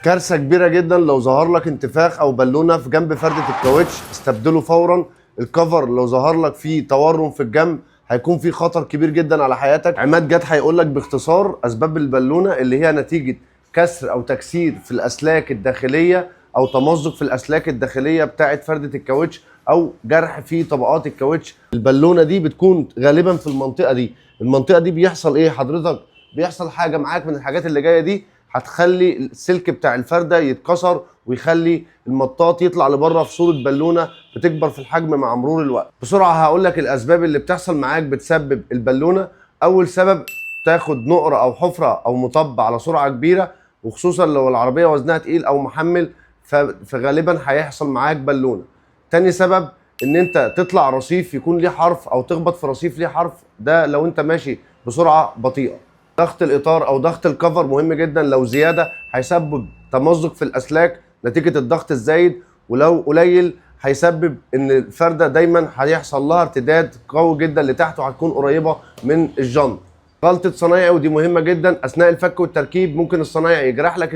كارثة كبيرة جدا لو ظهر لك انتفاخ او بالونه في جنب فرده الكاوتش، استبدله فورا. الكفر لو ظهر لك فيه تورم في الجنب هيكون في خطر كبير جدا على حياتك. عماد جاد هيقول لك باختصار اسباب البالونة اللي هي نتيجة كسر او تكسير في الاسلاك الداخلية او تمزق في الاسلاك الداخلية بتاعه فرده الكاوتش او جرح في طبقات الكاوتش. البالونة دي بتكون غالبا في المنطقة دي. المنطقة دي بيحصل ايه حضرتك؟ بيحصل حاجة معاك من الحاجات اللي جاية دي هتخلي السلك بتاع الفرده يتكسر ويخلي المطاط يطلع لبره في صوره بالونه بتكبر في الحجم مع مرور الوقت. بسرعة هقول لك الاسباب اللي بتحصل معاك بتسبب البالونة. اول سبب، تاخد نقره او حفره او مطب على سرعة كبيرة، وخصوصا لو العربية وزنها تقيل او محمل، فغالبا هيحصل معاك بالونه. تاني سبب، ان انت تطلع رصيف يكون ليه حرف او تخبط في رصيف ليه حرف، ده لو انت ماشي بسرعة بطيئه. ضغط الاطار او ضغط الكفر مهم جدا، لو زيادة هيسبب تمزق في الاسلاك نتيجة الضغط الزايد، ولو قليل هيسبب ان الفرده دايما هيحصل لها ارتداد قوي جدا لتحت وهتكون قريبه من الجنط. غلطه صنايعي، ودي مهمة جدا، اثناء الفك والتركيب ممكن الصنايعي يجرح لك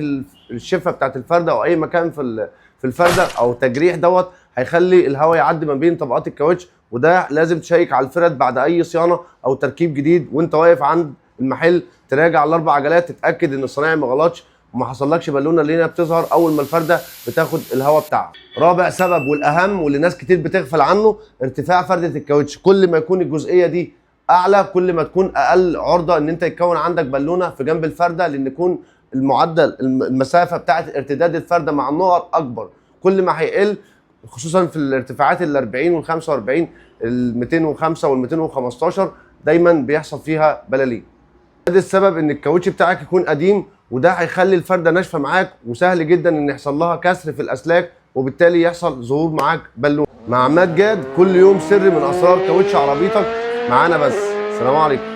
الشفه بتاعت الفرده او اي مكان في الفرده، او تجريح دوت هيخلي الهواء يعدي ما بين طبقات الكاوتش، وده لازم تشيك على الفرد بعد اي صيانة او تركيب جديد. وانت واقف عند المحل تراجع الاربع عجلات، تتاكد ان الصنايعي ما غلطش وما حصلكش بالونه اللي هي بتظهر اول ما الفرده بتاخد الهواء بتاعها. رابع سبب والاهم واللي ناس كتير بتغفل عنه، ارتفاع فرده الكاوتش. كل ما يكون الجزئية دي اعلى كل ما تكون اقل عرضه ان انت يتكون عندك بالونه في جنب الفرده، لان يكون المعدل المسافة بتاعه ارتداد الفرده مع النقر اكبر. كل ما هيقل، خصوصا في الارتفاعات ال 40 وال 45، ال 205 وال 215 دايما بيحصل فيها بلالين. ده السبب ان الكاوتش بتاعك يكون قديم، وده هيخلي الفرده ناشفة معاك وسهل جدا ان يحصل لها كسر في الاسلاك، وبالتالي يحصل ظهور معاك بالون. مع عماد جاد كل يوم سر من اسرار كاوتش عربيتك معانا بس. السلام عليكم.